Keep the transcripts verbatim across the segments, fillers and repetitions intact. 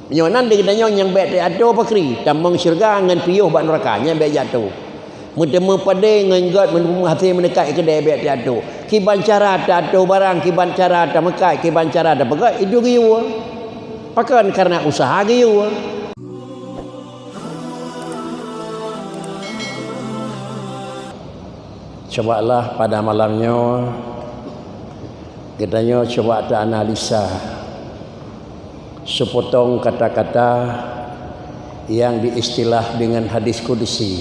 Nyoe nan di geutanyoe nyang bék teuatoe pakri, tamong syeuruga ngon piôh bak nuraka, nyan bék jiatoe. Meuteumé padé ngon gét, meuteumé hase meuneukat keudè bék teuatoe. Kiban cara teuatoe barang, kiban cara tameukat, kiban cara tapeugét, itu geuyue. Pakon? Kareuna useuha geuyue. Cobalah pada malam nyoe, geutanyoe coba teuanalisa seupotong kata-kata nyang diistilah dengan hadis kudusi.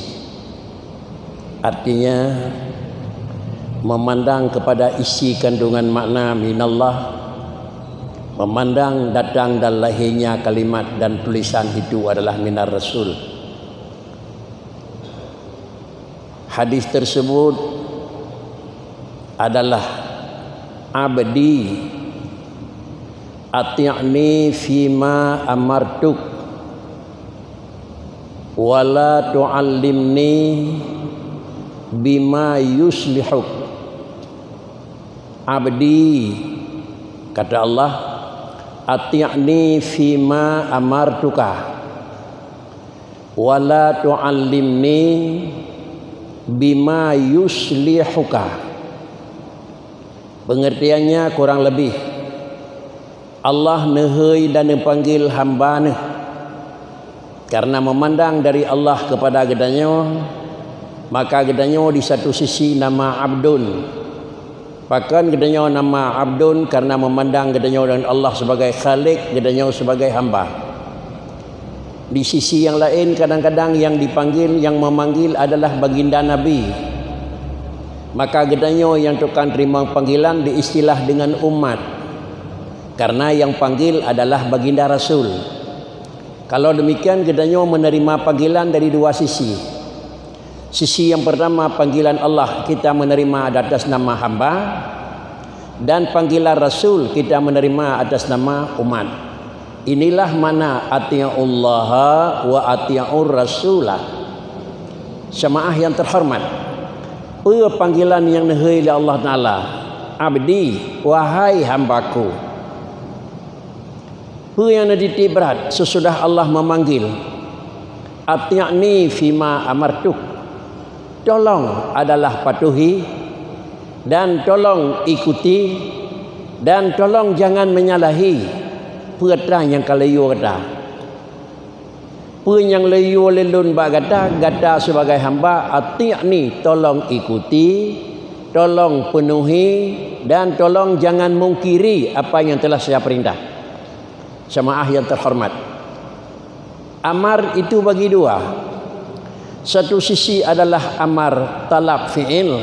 Artinya, memandang kepada isi kandungan makna minallah, memandang datang dan lahirnya kalimat dan tulisan itu adalah minar Rasul. Hadis tersebut adalah, "Abdi, ati'ni fima amartuk, wala tu'allimni bima yuslihuk." "Abdi," kata Allah, "ati'ni fima amartuka, wala tu'allimni bima yuslihuka." Pengertiannya kurang lebih, Allah neuhôi dan neupanggil hamba Neuh. Karena memandang dari Allah kepada geutanyoe, maka geutanyoe di satu sisi nama abdun. Pakon geutanyoe nama abdun? Karena memandang geutanyoe dan Allah sebagai Khalik, geutanyoe sebagai hamba. Di sisi yang lain, kadang-kadang yang dipanggil, yang memanggil adalah baginda Nabi. Maka geutanyoe yang tukang terima panggilan diistilah dengan umat. Karena yang panggil adalah baginda Rasul. Kalau demikian, geutanyoe menerima panggilan dari dua sisi. Sisi yang pertama, panggilan Allah kita menerima atas nama hamba, dan panggilan Rasul kita menerima atas nama umat. Inilah makna ati'ullaha wa ati'ur rasulah. Jamaah yang terhormat, peue panggilan nyang neuhôi lé Allah Taala, "Abdi, wahai hambaku"? Peue nyang neutitiek brat sesudah Allah memanggil, "Ati'ni fima amartuk"? Tolong adalah patuhi, dan tolong ikuti, dan tolong jangan menyalahi peue nyang ka lheueh gata. Peue nyang lheueh lé lôn bak gata, gata sebagai hamba, ati'ni, tolong ikuti, tolong penuhi, dan tolong jangan mungkiri apa yang telah saya perintah. Jamaah yang terhormat, amar itu bagi dua. Satu sisi adalah amar talab fi'il,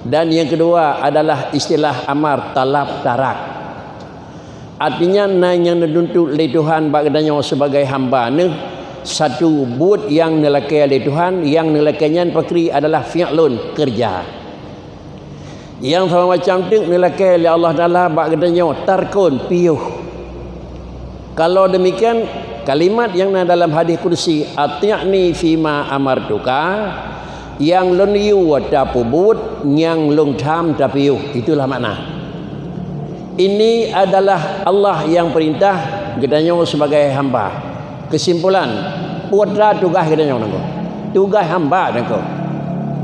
dan yang kedua adalah istilah amar talab tarak. Artinya, na nyang neutuntut lé Tuhan bak geutanyoe sebagai hamba Neuh, satu buet nyang neulakée lé Tuhan, nyang neulakée nyan pakri adalah fi'lun, keureuja. Nyang sama macam teuk neulakée lé Allah Taala bak geutanyoe, tarkon, piôh. Kalau demikian, kalimat nyang na dalam hadis kudusi, "Ati'ni fima amartuka," nyang lôn yue tapeubuet, nyang lôn tham tapiôh. Itulah makna. Ini adalah Allah nyang perintah geutanyoe sebagai hamba. Kesimpulan, peue tugaih geutanyoe nangko? Tugaih hamba nangko.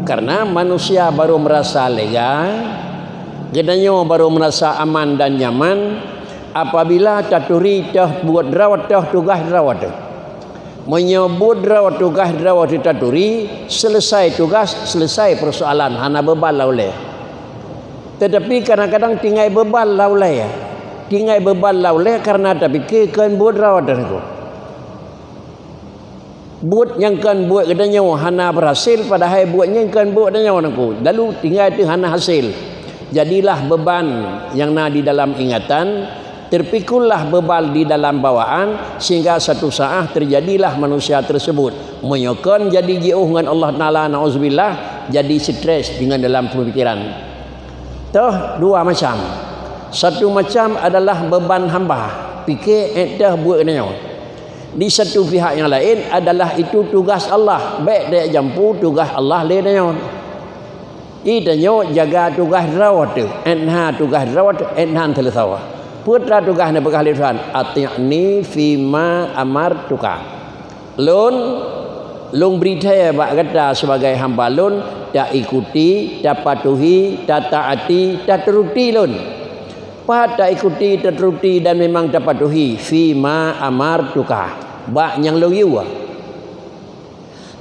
Karena manusia baru merasa lega, geutanyoe baru merasa aman dan nyaman apabila taturi toh buet droe toh tugaih droe teuh. Meunyoe buet droe tugaih droe teuh taturi, selesai tugas, selesai persoalan, hana beuban lam ulée. Tetapi kadang-kadang tinggai beuban lam ulée. Tinggai beuban lam ulée karena tapike kon buet droe teuh nangko. Buet nyang kon buet geutanyoe hana berhasil, padahai buet nyang kon buet geutanyoe nangko. Lalu tinggai teuh hana hasil. Jadilah beuban nyang na di dalam ingatan, terpikullah beuban di dalam bawaan, sehingga satu saat terjadilah manusia tersebut. Meunyoe kon jadi jiôh ngon Allah Taala, nauzubillah, jadi stres dengan dalam pemikiran. Toh dua macam. Satu macam adalah beuban hamba, pike ék teuh buet geutanyoe. Di satu pihak yang lain adalah itu tugas Allah, bék tajampu tugas Allah lé tanyoe. Itanyoe jaga tugas droe teuh, ék na tugas droe teuh, ék na teuleusoe. Peue teuma tugaih neupeugah lé Tuhan, "Ati'ni fima amartuka." Lôn, lôn bri thèe bak gata sibagai hamba lôn, taikuti, tapatuhi, tataati, taturuti lôn. Pat taikuti, taturuti dan memang tapatuhi, fima amartuka, bak nyang lôn yue.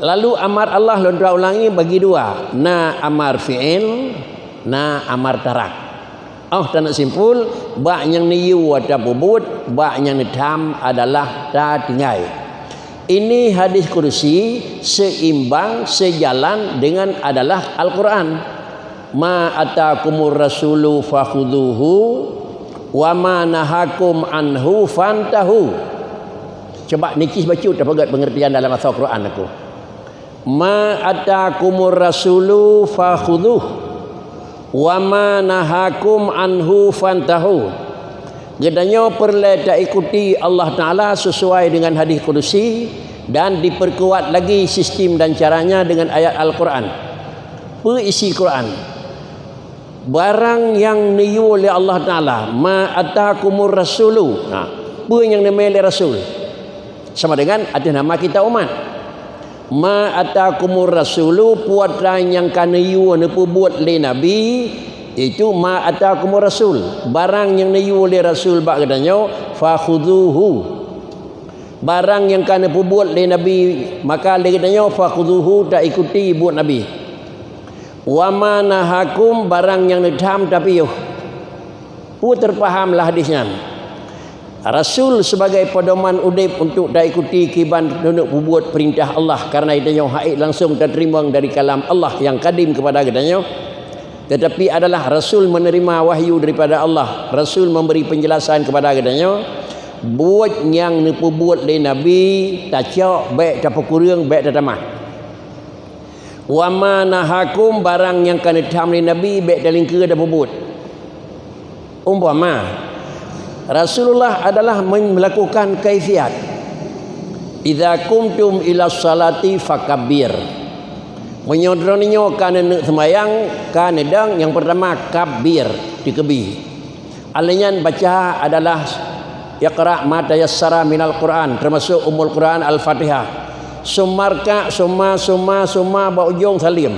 Lalu amar Allah lôn ulangi bagi dua, na amar fi'il, na amar tarak. Oh, taneuk simpul, bak nyang neuyue tapeubuet, bak nyang neutham adalah tatinggai. Ini hadis kudusi seimbang, sejalan dengan adalah Al-Quran. "Ma atakumur rasulu fakhudhuhu, wa ma nahakum anhu fantahu." Coba nicis bacut tapeugét pengertian dalam bahasa Quran aku. "Ma atakumur rasulu fakhudhuh, wa ma nahakum anhu fantahu." Geutanyoe peureulée taikuti Allah Taala sesuai dengan hadis kudusi dan diperkuat lagi sistem dan caranya dengan ayat Al-Quran. Peue isi Quran? Barang nyang neuyue lé Allah Taala, "Ma atakumur rasulu." Nah, peue nyang neumé lé rasul? Sama dengan ateueh nama kita umat. "Ma atakumur rasulu", peue atra nyang ka neuyue neupeubuet lé Nabi, itu "ma atakumur rasul". Barang nyang neuyue lé rasul bak geutanyoe, "fakhudhuhu". Barang nyang ka neupeubuet lé Nabi, maka lé geutanyoe, "fakhudhuhu", taikuti buet Nabi. "Wa ma nahakum", barang nyang neutham tapiôh. Peue teupaham lah hadis nyan? Rasul sebagai pedoman udeb untuk taikuti kiban teuneuk peubuet peurintah Allah, karena geutanyoe hak langsung tateurimong dari kalam Allah nyang kadim kepada geutanyoe. Tetapi adalah Rasul menerima wahyu daripada Allah, Rasul memberi penjelasan kepada geutanyoe, buet nyang neupeubuet lé Nabi, tacok, bék tapeukureueng, bék tatamah. "Wa ma nahakum", barang nyang ka neutham lé Nabi, bék talingkeue tapeubuet. Umpama, Rasulullah adalah men-, melakukan kaifiat, "Idza qumtum ila shalati fakabbir." Meunyoe droeneuh nyoe ka neuneuk seumayang, ka neudong, nyang peurtama kabbir, teukeubie. Alheuh nyan baca adalah "Iqra ma tayassara minal Qur'an", termasuk Ummul Quran Al-Fatihah. Summa rka', summa, summa, summa, bak ujong saleuem.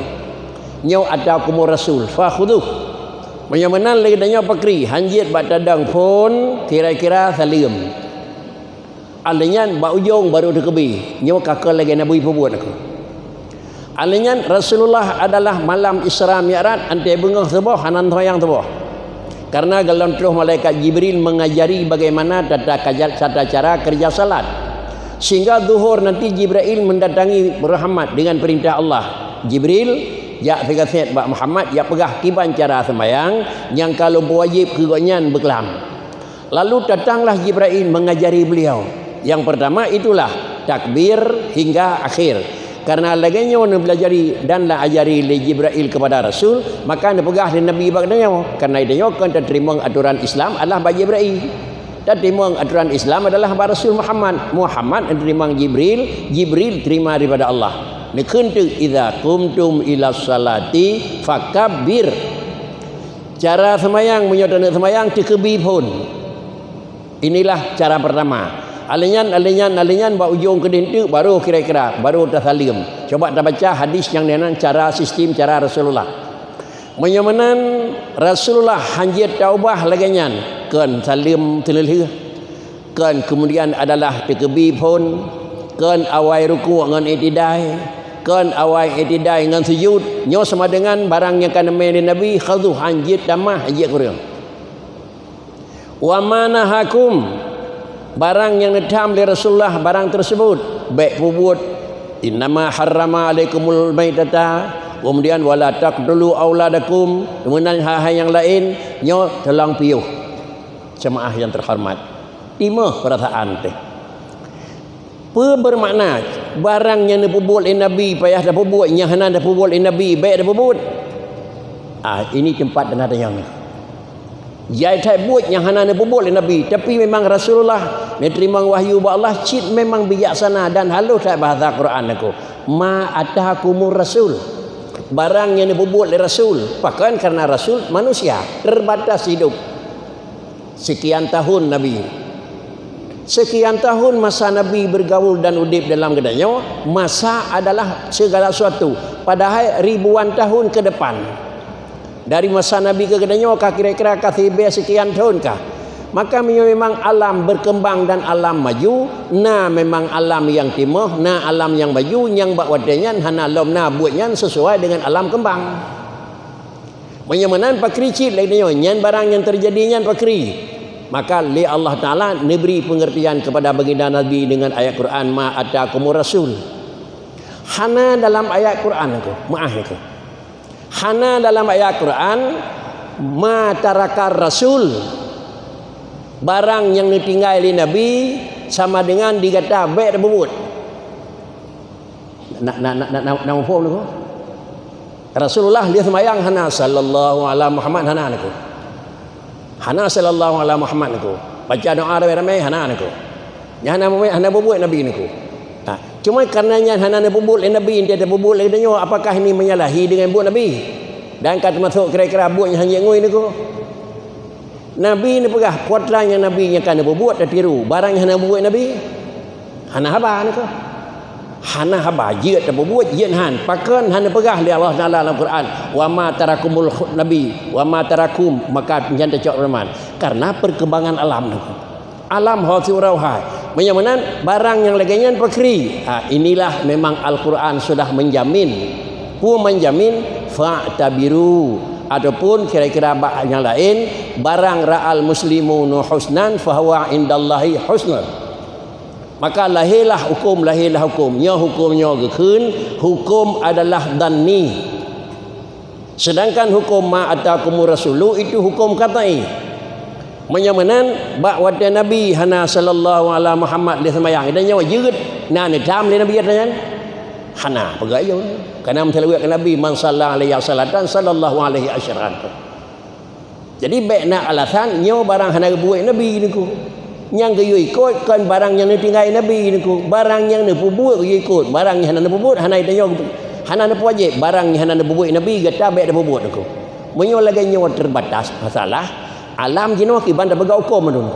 "Nyoe atakumur rasul, fakhudhuh." Meunyoe meunan lé geutanyoe pakri, hanjeuet bak tadong phon, kira-kira saleuem. Alheuh nyan bak ujong barô teukeubie, nyoe ka keu lagée Nabi peubuet aku. Alheuh nyan Rasulullah adalah malam Isra Mi'raj, 'an teuh beungoh suboh hana seumayang suboh. Karena gohlom troh malaikat Jibril mengajari bagaimana tata kajat, tata cara kerja salat. Sehingga zuhur nanti Jibril mendatangi Muhammad dengan perintah Allah. "Jibril, jak sigasét bak Muhammad, jak peugah kiban cara seumayang nyang ka lôn peuwajéb keu gobnyan beuklam." Lalu datanglah Jibril mengajari beliau. Yang pertama itulah takbir hingga akhir. Karena lagée nyoe neubelajari dan neuajari lé Jibril kepada Rasul, maka neupeugah lé Nabi bak geutanyoe, karena geutanyoe kon tateurimong atoran Islam adalah bak Jibril. Tateurimong atoran Islam adalah bak Rasul Muhammad. Muhammad neuteurimong Jibril, Jibril terima daripada Allah. Neukheun teuk, "Idza qumtum ila shalati fakabbir." Cara seumayang, meunyoe taneuk seumayang, teukeubie phon. Inilah cara pertama. Alheuh nyan, alheuh nyan, alheuh nyan, bak ujong keudeh teuk, baru kira-kira, baru tasaleuem. Coba tabaca hadis nyang nan cara sistem cara Rasulullah. Meunyoe meunan, Rasulullah hanjeuet taubah lagée nyan, kon saleuem teuleulheueh, kon keumudian adalah teukeubie phon, kon awai rukuk ngon iktidai, kon awai iktidai ngon sujud. Nyoe sama dengan barang nyang ka neumé lé Nabi, khadhu, hanjeuet tamah, hanjeuet kureueng. "Wa ma nahakum", barang nyang neutham lé Rasulullah, barang tersebut, bék peubuet. "Innama harrama alaikumul maitata", keumudian, "Wala taqtulu auladakum", keumudian hai-hai nyang laén, nyoe teulang piôh. Jeumaáh nyang teuhoreumat, timoh peurasaan teuh. Peue beumakna, barang nyang neupeubuet lé Nabi payah tapeubuet, nyang hana tapeubuet lé Nabi bék tapeubuet? Ah, ini teumpat teuntang nyang. Jai that buet nyang hana neupeubuet lé Nabi, tapi memang Rasulullah neuteurimong wahyu bak Allah cit memang bijaksana dan halôh that bahasa Quran aku. "Ma atakumur rasul." Barang nyang neupeubuet lé Rasul, pakon karena Rasul manusia, terbatas hidup. Sekian tahun Nabi. Sekian tahun masa Nabi bergaul dan udeb dalam geutanyoe, masa adalah segala sesuatu. Padahai ribuan tahun ke depan. Dari masa Nabi keu geutanyoe ka kira-kira ka siribèe sekian thon kah. Maka meunyoe memang alam berkembang dan alam maju, na memang alam nyang timoh, na alam nyang maju, nyang bak watèe nyan hana lom na buet nyan sesuai dengan alam kembang. Meunyoe meunan pakri cit lagèe nyoe, nyan barang nyang teujadi nyan pakri. Maka lé Allah Taala neubri peungeurtian keupada baginda Nabi deungon ayat Quran, "Ma atakumur rasul." Hana dalam ayat Quran niko, meu'ah niko. Hana dalam ayat Quran, "Ma tarakar rasul." Barang nyang neutinggai lé Nabi sama dengan di gata bèk tapeubuet. Na, na, na, na, na, na muphom niko? Rasulullah lheueh seumayang hana sallallahu ala Muhammad, hana niko. Hana sallallahu ala Muhammad niko. Baca doa ramè-ramè hana niko. Nyan hana muphom, hana peubuet Nabi niko. Ha, cuma karena nyan hana neupeubuet lé Nabi, nyan tapeubuet lé geutanyoe, apakah ini menyalahi dengan buet Nabi? Dan ka teumasok kira-kira buet nyang hana ngui niko. Nabi neupeugah, peue atra nyang Nabi nyang ka neupeubuet tatiru, barang nyang hana peubuet Nabi. Hana haba niko. Hana haba, jeuet tapeubuet, jeuet han. Pakon hana peugah lé Allah Taala dalam Quran, "Wa ma tarakumul khu-, Nabi, wa ma tarakum," maka nyan tacok firman. Karena perkembangan alam niko. Alam ho siuroe hai. Meunyoe meunan, barang nyang lagèe nyan pakri. Ha, inilah memang Al-Quran sudah menjamin. Peue menjamin? Fa'tabiru. Ataupun kira-kira bak nyang laén, barang ra'al muslimuna husnan fahuwa indallahi husnun. Maka lahèlah hukôm, lahèlah hukôm. Nyoe hukôm nyoe geukheun, hukôm adalah dhanni. Sedangkan hukôm ma atakumur rasulu itu hukôm qat'i. Meunyoe meunan, bak watèe Nabi hana sallallahu ala Muhammad lheueh seumayang, dan nyoe jeuet na neutam lé Nabi atra nyan? Hana, peugah yo. Karena meusalawat keu Nabi, "Man shalla alayya salatan sallallahu alaihi asyran." Jadi bèk na alasan nyoe barang hana geubuet Nabi niko. Nyang geuyue ikot kon barang nyang neutinggai Nabi niko. Barang nyang neupeubuet geuyue ikot, barang nyang hana neupeubuet hana geutanyoe, hana neupeuwajéb. Barang nyang hana neupeubuet Nabi gata bèk tapeubuet niko. Meunyoe lagèe nyoe teubatas masalah, alam jinoe kiban tapeugah hukôm mandum.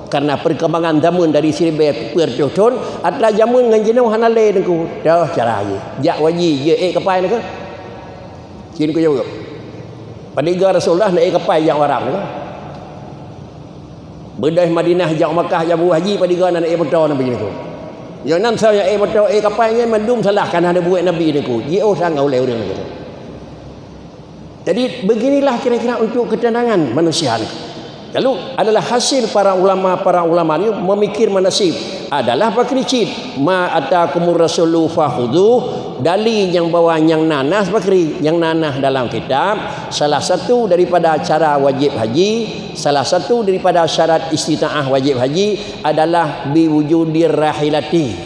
Karena perkembangan zaman dari siribèe peuet reutôh thon, atra zaman ngon jinoe hana lé niko. Toh cara jih. Jak waji jeuet ék kapai niko. Cit kujaweueb. Padum goe Rasulullah na ék kapai jak Arab niko. Beudôh Madinah jak Makkah jak buet haji, padum goe na ék moto Nabi niko. Nyoe nan soe nyang ék moto, ék kapai nyan mandum salah, kana hana buet Nabi niko. Jiôh sangat ulèe ureueng niko. Jadi beginilah kira-kira untuk ketenangan manusia niko. Lalu adalah hasil para ulama, para ulama ni memikir manasib adalah pakri cit, "Ma atakumur rasulu fakhudhuh," dali nyang bawa nyang na nah pakri, nyang na nah dalam kitab, salah satu daripada cara wajib haji, salah satu daripada syarat istita'ah wajib haji adalah biwujudir rahilati.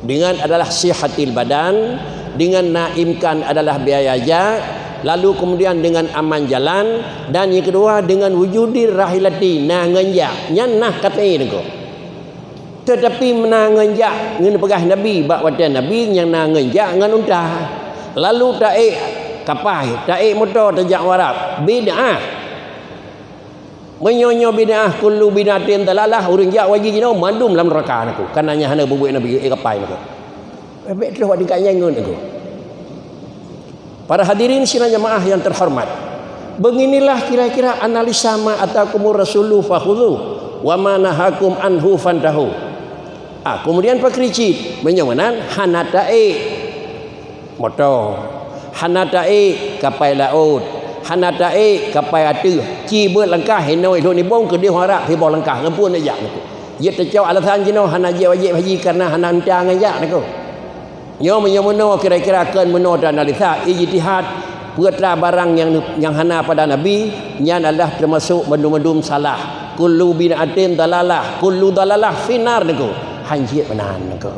Dengan adalah sihatil badan, dengan na imkan adalah biaya jak, lalu kemudian dengan aman jalan, dan yang kedua dengan wujudir rahilati, na ngon jak, nyan nah katé niko. Tetapi na ngon jak, ngon peugah Nabi, bak watèe Nabi nyang na ngon jak ngon unta. Lalu taék kapai, taék moto tajak Arab, bid'ah. Meunyoe nyoe bid'ah, kullu bid'atin dalalah, ureueng jak waji jinoe mandum lam neuraka niko. Kana nyan hana peubuet Nabi, ék kapai niko. Bèk troh bak tingkat nyan ngon niko. Para hadirin sidang jamaah yang terhormat, beginilah kira-kira analisa ma atakumur rasulu fakhudhuh, wa ma nahakum anhu fantahu. Ah, kemudian pakri cit, meunyoe meunan hana taék moto, hana taék kapai laôt, hana taék kapai ateueh. Ci beuet langkah inoe lhok nibong keudéh Arab siboh langkah, ngon peue neujak niko. Jeuet teucok alasan jinoe hana jeuet wajéb haji karena hana unta ngon jak niko. Nyoe meunyoe meunoe kira-kira kon meunoe teuanalisa, ijtihad, peue atra barang nyang, nyang hana pada Nabi, nyan adalah teumasok mandum-mandum salah. Kullu bid'atin dalalah, kullu dalalah finnar niko. Han jeuet meunan niko.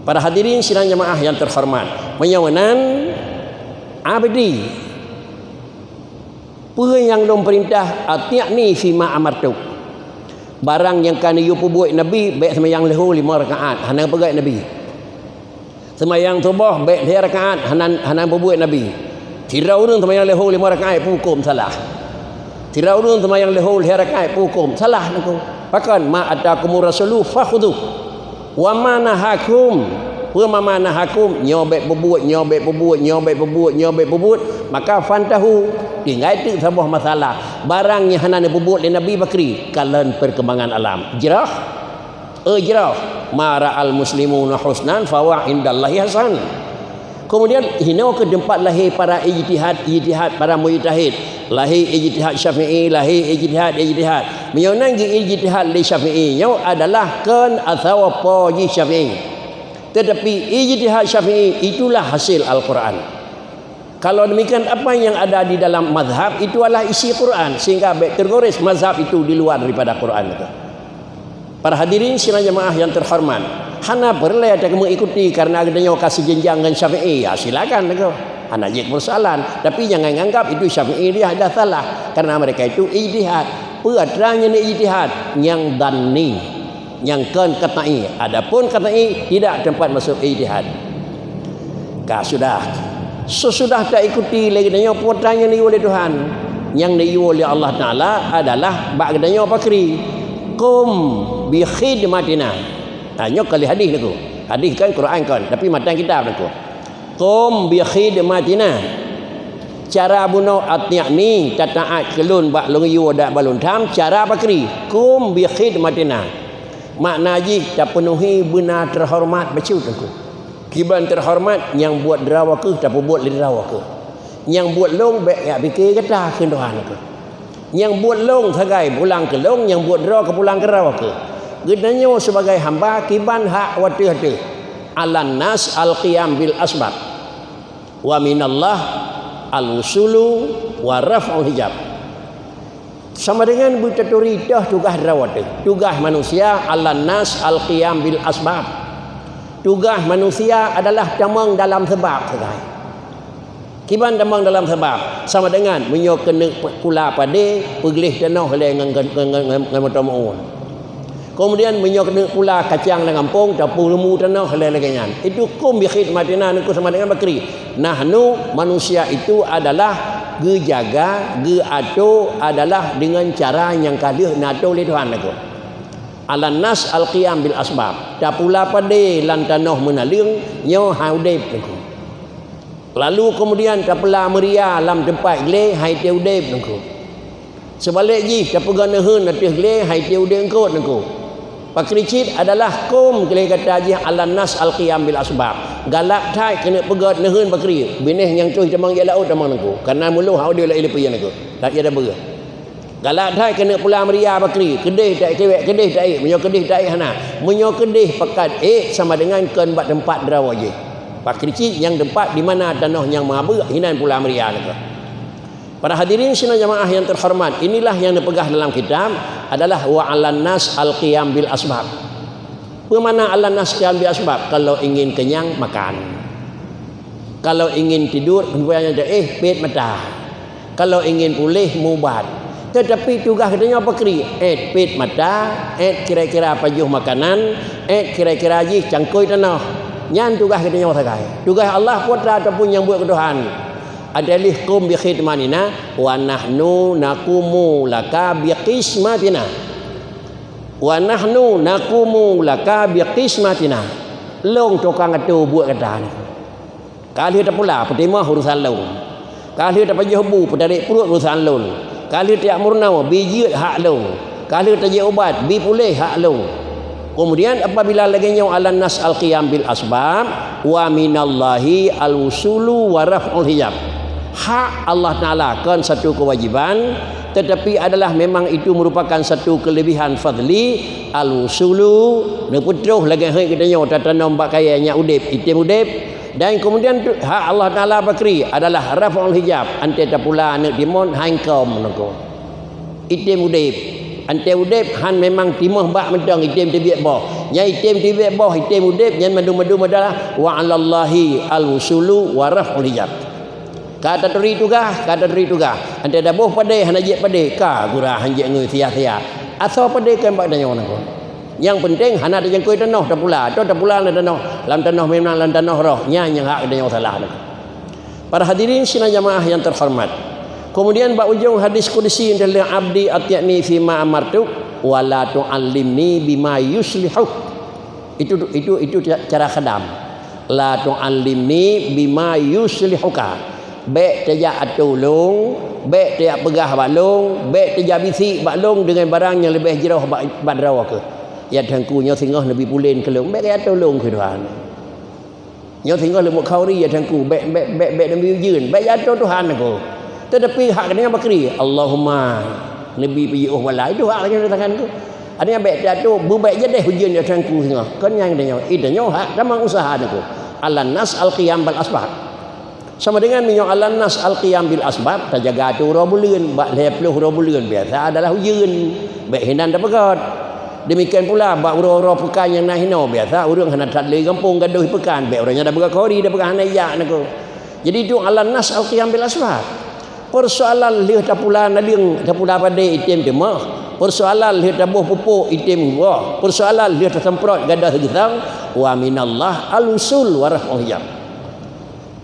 Para hadirin sidang jamaah yang terhormat, meunyoe meunan, abdi, peue nyang lôn peurintah, ati'ni fima amartuk. Barang nyang ka neuyue peubuet Nabi, bèk seumayang leuhô limong rakaat, hana peugah Nabi. Seumayang suboh, bèk lhèe rakaat, hana, hana peubuet Nabi. Sidroe ureueng seumayang leuhô limong rakaat, peuhuköm salah. Sira ureuëng seumayang leuhô lhée rakaat peuhuköm, salah nangku. Pakon, ma atakumur rasulu fakhudhu. Wa ma nahakum, peue ma nahakum, nyoe bék peubuet, nyoe bék peubuet, nyoe bék peubuet, nyoe bék peubuet, maka fantahu. Tinggai teuk saboh masalah. Barang nyang hana neupeubuet lé Nabi bakri, kalon perkembangan alam. Jroh? Eh, jroh. Ma ra'al muslimuna husnan fahuwa indallahi hasan. Kemudian, hinoe keu teumpat lahé para ijtihad, ijtihad para mujtahid. Lahé ijtihad Syafi'i, lahé ijtihad, ijtihad. Meunyoe nan geuijtihad lé Syafi'i, nyoe adalah kon asai po jih Syafi'i. Tetapi ijtihad Syafi'i itulah hasil Al-Quran. Kalau demikian, apa yang ada di dalam mazhab itu adalah isi Quran, sehingga bék tergores mazhab itu di luar daripada Quran itu. Para hadirin sidang jamaah yang terhormat, hana peureulée takeumeuikuti karena geutanyoe ka sijeunjang ngon Syafi'i, ya silakan lagoe. Hana jeuet persoalan, tapi jangan anggap itu Syafi'i dia dah salah, karena mereka itu ijtihad. Peue atra nyang ijtihad? Nyang dhanni, nyang kon qat'i. Adapun qat'i tidak tempat masuk ijtihad. Ka sudah. Sesudah taikuti lé geutanyoe peue nyang neuyue lé Tuhan. Nyang neuyue lé Allah Taala adalah bak geutanyoe pakri. Qum bi khidmatina. Ha, nyoe kali hadis nangku. Hadis kan Quran kan, tapi matan kitab nangku. Qum bi khidmatina. Cara bunoe, ati'ni, tataat keu lôn bak lôn yue dak bak lôn tham, cara pakri. Qum bi khidmatina. Makna jih tapeunuhi beuna teuhoreumat bacut nangku. Kiban teuhoreumat nyang buet droe keuh tapeubuet lé droe keuh. Nyang buet lôn bék jak pike gata kheun Tuhan keuh. Nyang buet lôn sagai pulang keu lôn, nyang buet droe keuh pulang keu droe keuh. Geutanyoe sibagai hamba kiban hak wateuh-wateuh. Alan nas al-qiyam bil asbab. Wa minallah al-wusulu wa raf'ul hijab. Sama dengan beutaturi toh tugaih droe teuh. Tugaih manusia alan nas al-qiyam bil asbab. Tugaih manusia adalah tamong dalam sebab sagai. Kiban tamong dalam sebab, sama dengan meunyoe keuneuk pula padé, peugleh tanoh lé ngon, ngon, ngon, ngon, ngon moto meu'un. Kemudian meunyoe keuneuk pula kacang lam gampông, tapeurumu tanoh lé lagée nyan. Itu qum bi khidmatina nangku sama dengan pakri. Nahnu, manusia itu adalah geujaga, geuato adalah dengan cara nyang ka lheueh neuato lé Tuhan nangku. Alan nas al-qiyam bil asbab. Tapula padé lam tanoh meunaleueng, nyoe hai udeb nangku. Lalu kemudian tapula meuria lam teumpat glé hai tée udeb nangku. Seubalek jih, tapeugah neuheun ateueh glé hai tée udeb eungkot nangku. Pakri cit adalah qum glé gata jih alan nas al-qiyam bil asbab. Galak that keuneuk peugét neuheun pakri, binéh nyang troh tamong jak laôt tamong nangku. Kana muloh hau dia laén leupie nangku. Tak ada beureuh. Galak that keuneuk pula meuria pakri, keudeh taék kiwék, keudeh taék, meunyoe keudeh taék hana. Meunyoe keudeh pakat ék sama dengan kon bak teumpat droe jih. Pakri cit nyang teumpat di mana tanoh nyang meuabeuk hinan pula meuria nangku. Para hadirin sidang jamaah yang terhormat, inilah yang dipeugah dalam kitab adalah wa alan nas al-qiyam bil asbab. Peue makna alan nas qiyam bil asbab? Kalau ingin kenyang, makan. Kalau ingin tidur, eh, pet mata. Kalau ingin puléh, mubat. Tetapi tugaih geutanyoe pakri, eh, pet mata, eh, kira-kira pajoh makanan, eh, kira-kira jih cangkôi tanoh. Nyan tugaih geutanyoe sagai. Tugaih Allah peue atra ataupun nyang buet keu Tuhan. Adalah qum bi khidmatina, wa nahnu naqumu laka bi qismatina. Wa nahnu naqumu laka bi qismatina. Lôn tukang ato buet gata nyoe. Ka lheueh tapula, peutimah urusan lôn. Ka lheueh tapajoh bu, peutarek pruet urusan lôn. Ka lheueh tajak meurunoe, bi jeuet hak lôn. Ka lheueh tajak ubat, bi puléh hak lôn. Kemudian apabila lagée nyoe alan nas al-qiyam bil asbab, wa minallahi al-wusulu wa raf'ul hijab. Hak Allah Taala kon satu kewajiban, tetapi adalah memang itu merupakan satu kelebihan fadli, al-wusulu, neupeutroh lagée hek geutanyoe tatanom bak kayée nyak udeb, item udeb, dan kemudian tu, hak Allah Taala pakri adalah raf'ul hijab, antée tapula aneuk timon hai keuh meunungku. Item udeb. Antée udeb han memang timoh bak mantong item teubiet boh. Nyang item teubiet boh, item udeb, nyan mandum-mandum adalah wa alallahi al-wusulu wa raf'ul hijab. Ka taturi tugaih, ka taturi tugaih. Antée taboh padé, hana jeuet padé, ka gura han jeuet ngui sia-sia. Asoe padé keu bak tanyoe nangku. Nyang penting hana teucangkôi tanoh tapula, atau tapula lam tanoh, lam tanoh memang lam tanoh roh, nyan nyang hak tanyoe salah nangku. Para hadirin sidang jamaah yang terhormat. Kemudian bak ujong hadis qudsi, "Abdi ati'ni fima amartuk, wa la tu'allimni bima yuslihuk." Itu, itu, itu ca-, cara khadam. "La tu'allimni bima yuslihuka." Bèk tajak atô lôn, bèk tajak peugah bak lôn, bèk tajak bisik bak lôn deungon barang nyang leubeh jroh bak, bak droe keuh. Ya Tuhanku, nyoe singoh neubi pulen keu lôn, bèk tajak atô lôn keu Tuhan. Nyoe singoh leumo khauri ya Tuhanku, bèk, bèk, bèk, bèk neubi ujeuen, bèk jatuh Tuhan aku. Tetapi hak geutanyoe bakri, Allahumma neubi peujiôh bala, itu hak geutanyoe tangan ku. Ada nyang bèk jatuh, beubèk jadeh ujeuen ya Tuhanku singoh. Kon nyang geutanyoe, itu nyoe hak tamang usaha aku. Alan nas al qiyam bal asbab. Sama dengan meunyoe alan nas al qiyam bil asbab, tajaga atô uroe buleuen, bak lhèe ploh uroe buleuen biasa adalah ujeuen, bèk hinan tapeugöt. Demikian pula bak uroe-uroe peukan nyang na hinoe, biasa ureueng hana that lé gampông gadôh peukan, bèk uroe nyan tapeugah khauri, tapeugah hana jak nako. Jadi itu alan nas al qiyam bil asbab. Persoalan lheueh tapula naleueng, tapula padé item teumoh. Persoalan lheueh taboh pupuk item boh. Persoalan lheueh tasemprot gadôh geusang, wa minallah al-usul wa raf'ul hijab.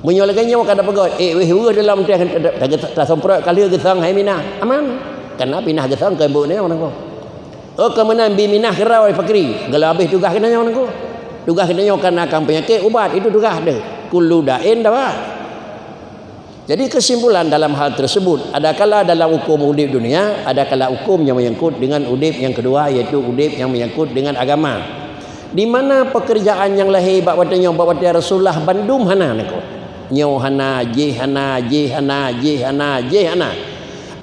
Meunyoe lagèe nyoe ka tapeugöt, eh, wéh weueh dalam teh ta-, ta-, tasemprot ka lheueh geusang hai minah. Aman. Karena pinah geusang keu buet nyoe nako. Oh, keu meunan bi minah keurau pakri. Geulah habéh tugaih geutanyoe nako. Tugaih geutanyoe kana kang peunyakét ubat, itu tugaih deuh. Kullu da'in dawa. Jadi kesimpulan dalam hal tersebut, adakala dalam hukum udép dunia, adakala hukum nyang menyangkut dengan udép nyang kedua, yaitu udép nyang menyangkut dengan agama. Di mana pekerjaan nyang lahé bak watèe nyoe, bak watèe Rasulullah bandum hana nako. Nyoe hana, jéh hana, jéh hana, jéh hana, jéh hana.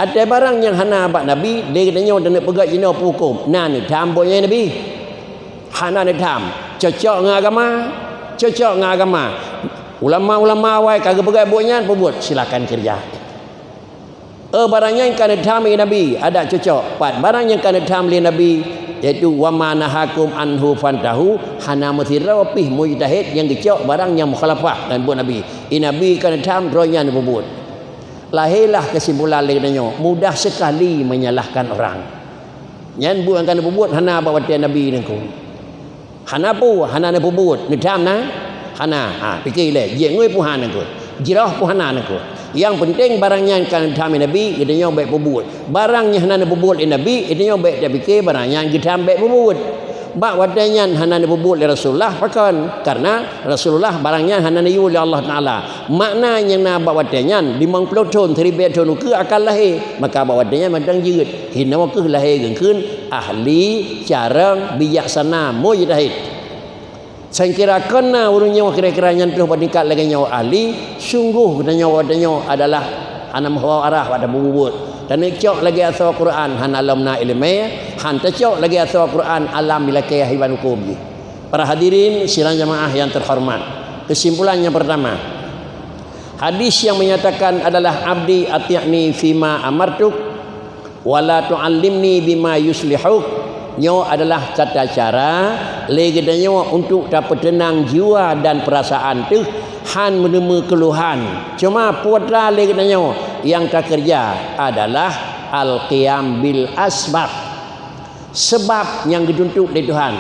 Watèe barang nyang hana bak Nabi, lé geutanyoe taneuk peugah jinoe peuhuköm, na neutham buet nyang Nabi. Hana neutham. Cocok ngon agama, cocok ngon agama. Ulama-ulama awai ka geupeugah buet nyan peubuet, silakan kerja. Eh, barang nyan ka neutham lé Nabi, adak cocok. Pat barang nyang ka neutham lé Nabi, yaitu, "Wa ma nahakum anhu fantahu," hana meusidroe pih mujtahid nyang geucok barang nyang mukhalafah ngon buet Nabi. I Nabi ka neutham, droe nyan peubuet. Lahé lah kesimpulan lé geutanyoe, mudah sekali menyalahkan orang. Nyan buet nyang ka neupeubuet hana bak watèe Nabi nangku. Hana peue, hana neupeubuet. Neutham na? Hana. Ha, pike lé, jeuet ngui peuhan nangku. Jroh peuhan nangku. Nyang peunteng barang nyan ka neutham lé Nabi, geutanyoe bèk peubuet. Barang nyang hana neupeubuet lé Nabi, geutanyoe bèk tapike barang nyan geutham bèk peubuet. Bak watèe nyan hana neupeubuet lé Rasulullah, pakon? Karena Rasulullah barang nyan hana neuyue lé Allah Taala. Makna nyang na bak watèe nyan, limong ploh thon, siribèe thon ukeue akan lahé, maka bak watèe nyan mantong jeuet. Hinoe keuh lahé geukheun ahli, carông, bijaksana, mujtahid. Sangkira kon na ureueng nyoe kira-kira nyan troh bak tingkat lagèe nyoe ahli, sunggoh geutanyoe watèe nyoe adalah hana meuhôi arah bak tapeubuet. Taneuk cok lagèe asoe Quran hana lom na ileumèe, han tacok lagèe asoe Quran alam dilakèe hiban huköm jih. Para hadirin sidang jamaah yang terhormat, kesimpulan yang pertama, hadis yang menyatakan adalah, "Abdi ati'ni fima amartuk, wa la tu'allimni bima yuslihuk." Nyoe adalah tata cara lé geutanyoe untuk tapeuteunang jiwa dan peurasaan teuh, han meuneumé keuluhan. Cuma peue atra lé geutanyoe nyang takeureuja adalah al-qiyam bil asbab. Seubab nyang geutuntot lé Tuhan.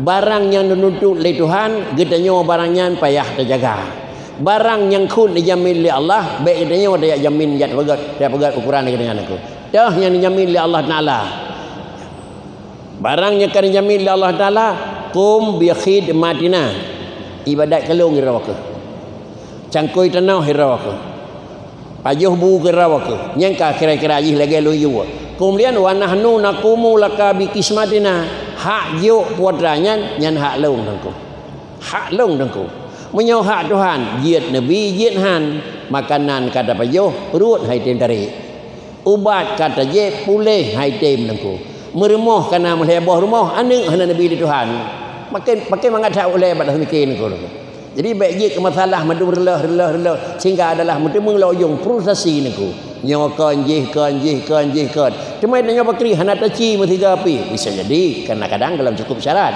Barang nyang geutuntot lé Tuhan, geutanyoe barang nyan payah tajaga. Barang nyang khon neujamin lé Allah, bèk geutanyoe tajak jamin jak peugöt, jak peugöt ukoran lé geutanyoe nangku. Toh nyang neujamin lé Allah Taala. Barang nyang ka neujamin lé Allah Taala, qum bi khidmatina. Ibadat keu lôn droe keuh. Cangkôi tanoh droe keuh. Pajoh bu keudroe keuh, nyan ka kira-kira jih lagèe lôn yue. Keumudian, "Wa nahnu naqumu laka bi qismatina," hak jok peue atra nyan, nyan hak lôn teungku. Hak lôn teungku. Meunyoe hak Tuhan, jeuet neubi, jeuet han, makanan ka tapajoh, pruet han item tarek. Ubat ka tajieb, puléh han item teungku. Meurumoh ka na meulhèe boh rumoh, aneuk hana neubi lé Tuhan. Makin, makin mangat that ulèe bak dah miké teungku. Jadi, bèk jeuet keu masalah mandum reuloh, reuloh, reuloh, sehingga adalah meuteumé lam ujong frustasi teungku. Nyoe kon jih, kon jih, kon jih, kon. Teuma tanyoe pakri hana taci meusiga pih. Bisa jadi, kadang-kadang gohlom cukup syarat.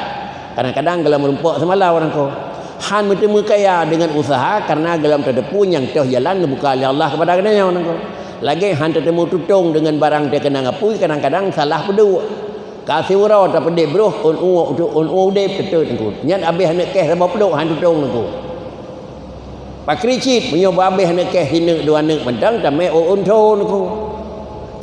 Kadang-kadang gohlom meurumpok seumalau teungku. Han meuteumé kaya deungon useuha karena gohlom tateupeue nyang toh jalan neubuka lé Allah keupada geutanyoe teungku. Lagèe han tateumeung tutong deungon barang teukeunong apui, kadang-kadang salah peuduek. Ka siuroe tapeudeh broh, ôn ueh, ôn ueh udeb teuteut teungku. Nyan abéh aneuk kèh saboh plôk han tutong teungku. Pakri cit, meunyoe babeh aneuk keh sineuk dua aneuk mantong, tamè ôn-ôn tho neuku.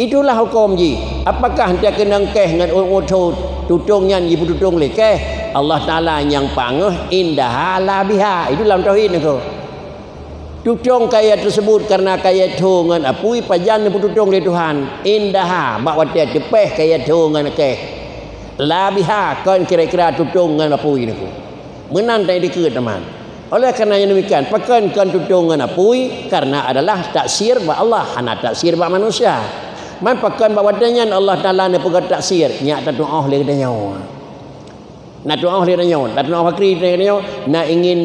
Itulah huköm jih. Apakah teukeunong keh ngon ôn-ôn tho tutong nyan jipeututong lé keh? Allah Taala nyang pangoh, indaha la biha. Itu lam tauhid neuku. Tutong kaya tersebut karena kaya tho ngon apui pajan neupeututong lé Tuhan. Indaha, bak watèe teupèh kaya tho ngon keh. La biha, kon kira-kira tutong ngon apui neuku. Meunan tan dikeue teuma. Oleh karena nyang demikian, pakon kon tutong ngon apui, karena adalah taksir bak Allah, hana taksir bak manusia. Man pakon bak watèe nyan Allah Taala neupeugah taksir, nyak tatu'oh lé geutanyoe. Na tu'oh lé geutanyoe, na tu'oh pakri lé geutanyoe, na ingin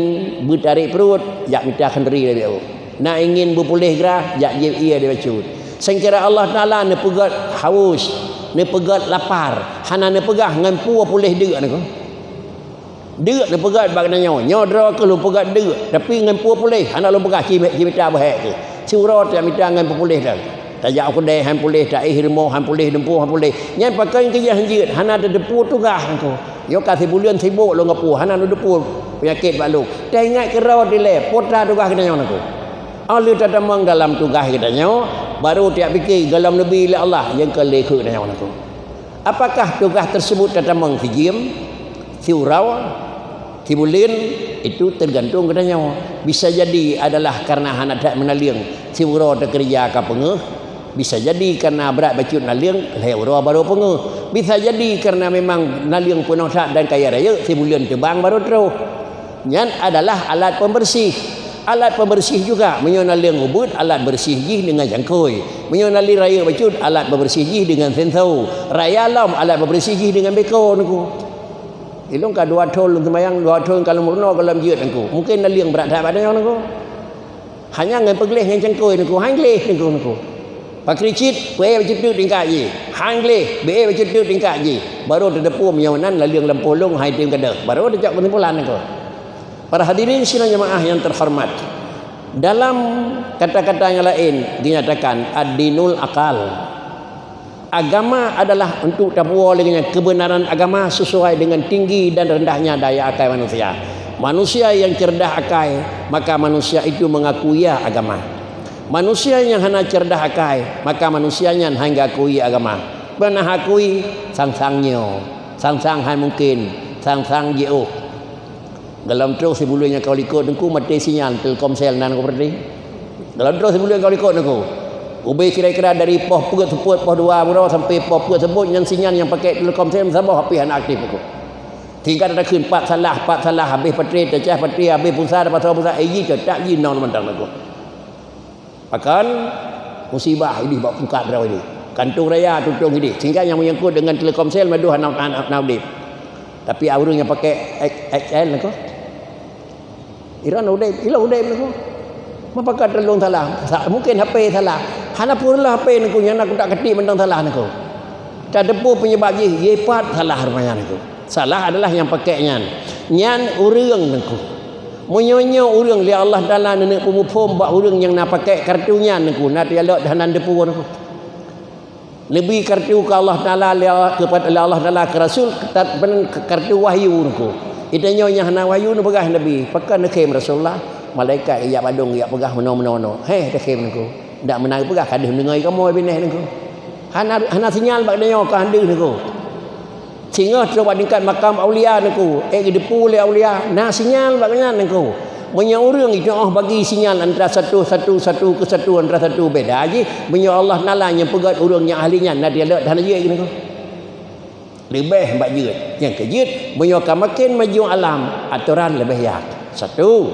beutarek pruet, jak mita khanduri lé bieu. Na ingin beupuléh grah, jak jieb ié lé bacut. Seungkira Allah Taala neupeugah haus, neupeugah lapar, hana neupeugah ngon peue puléh deuk neuku. Deuk neupeugah bak geutanyoe, nyoe droe keuh lôn peugah deuk, tapi ngon peue puléh, hana lôn peugah ci, ci mita beuhek keuh. Siuroe tajak mita ngon peue puléh dah. Tajak u keudè han puléh, taéh rumoh han puléh, dumpeue han puléh. Nyan pakon keujeuet han jeuet, hana tateupeue tugaih neuku. Yoh ka sibuleuen sibok lôn ngon peue, hana lôn teupeue peunyakét bak lôn. Taingat keudroe dilèe, peue teuma tugaih geutanyoe neuku. Óh lheueh tatamong dalam tugaih geutanyoe, baru tajak pike gohlom neubi lé Allah, nyang ka lé keu geutanyoe neuku. Apakah tugaih tersebut tatamong sijeuem, siuroe, sibuleuen? Itu tergantung geutanyoe. Bisa jadi adalah karena hana that meunaleueng, siuroe teukeureuja ka peungeuh. Bisa jadi karena brat bacut naleueng, lhèe uroe barô peungeuh. Bisa jadi karena memang naleueng peunoh that dan kaya rayeuk, sibuleuen teubang barô troh. Nyan adalah alat pembersih. Alat pembersih juga, meunyoe naleueng ubeuet, alat bersih jih deungon cangkôi. Meunyoe naleueng rayeuk bacut, alat pembersih jih deungon senso. Raya lom, alat pembersih jih deungon beko neuku. Ilôn ka dua thôn lôn seumayang, dua thôn ka lôn meurunoe gohlom jeuet neuku. Mungken naleueng brat that bak tanyoe neuku. Hanya ngon peugleh ngon cangkôi neuku, han gleh neuku, neuku. Pakri cit, beuék bacut teuk tingkat jih. Han gleh, beuék bacut teuk tingkat jih. Barô tateupeue meunyoe nan naleueng lampôh lôn hai tem keudeh. Barô tacok keusimpulan neuku. Para hadirin sidang jamaah yang terhormat, dalam kata-kata yang lain dinyatakan ad-dinul akal. Agama adalah untuk tapuwoe lé nyan kebenaran agama sesuai dengan tinggi dan rendahnya daya akai manusia. Manusia yang cerdas akai, maka manusia itu mengaku ia agama. Manusia nyang hana cerdas akai, maka manusia nyan han geukui agama. Peue na akui, sang-sang nyoe, sang-sang hai mungken, sang-sang jiôh. Gohlom troh sibuleuen nyang ka likot neuku maté sinyal Telkomsel nan ku peureuti. Gohlom troh sibuleuen ka likot neuku. Ubé kira-kira dari poh peuet seupôt, poh dua uroe sampai poh peuet seupôt nyan sinyal nyang pakai Telkomsel meusaboh, tapi hana aktif neuku. Tingkat takheun pat salah, pat salah, habéh baterai, tacah baterai, habéh pulsa, tapasoe pulsa, eh, jih teutap jih nong mantong neuku. Pakon musibah idih bak pungkat droe idih. Kantong raya tutong idih. Sehingga nyang menyangkut dengan Telkomsel meudeh hana, hana, hana udeb. Tapi ureuëng nyang pakai X L neuku. Iran udeb, ila udeb neuku. Meupakat terlong salah. Sa-, mungkin H P salah. Hana pun lah H P neuku nyang nak kutak ketik mantong salah neuku. Tateupeue penyebab jih, ye pat salah rupanya neuku. Salah adalah nyang pakai nyan. Nyan ureuëng neuku. Meunyoe nyoe ureuëng lé Allah Taala neuneuk peumuphom bak ureuëng nyang na pakai kartu nyan neuku, na tialok dan nan deupeu neuku. Neubi kartu keu Allah Taala lé, keupada Allah Taala keu Rasul, tat-, kartu wahyu neuku. Ita nyoe nyang hana wahyu neupeugah Nabi, pakon neukhém Rasulullah, malaikat jak badong jak peugah meunoe-meunoe. Heh, takhem neuku. Dak meunan geupeugah ka deuh meuninggai kamoe binéh neuku. Hana, hana sinyal bak geutanyoe ka han deuh neuku. Singoh trok bak tingkat makam aulia neuku, ék geudeupu lé aulia, na sinyal bak geuhnyan neuku. Meunyoe ureuëng jiteuoh bagi sinyal antara satu, satu, satu keu satu antara satu beda jih, meunyoe Allah Taala nyang peugét ureuëng nyang ahli nyan na dialek hana jeuet neuku. Leubeh bak jeuet. Nyang keu jeuet, meunyoe ka maken maju alam, atoran leubeh yat. Satu.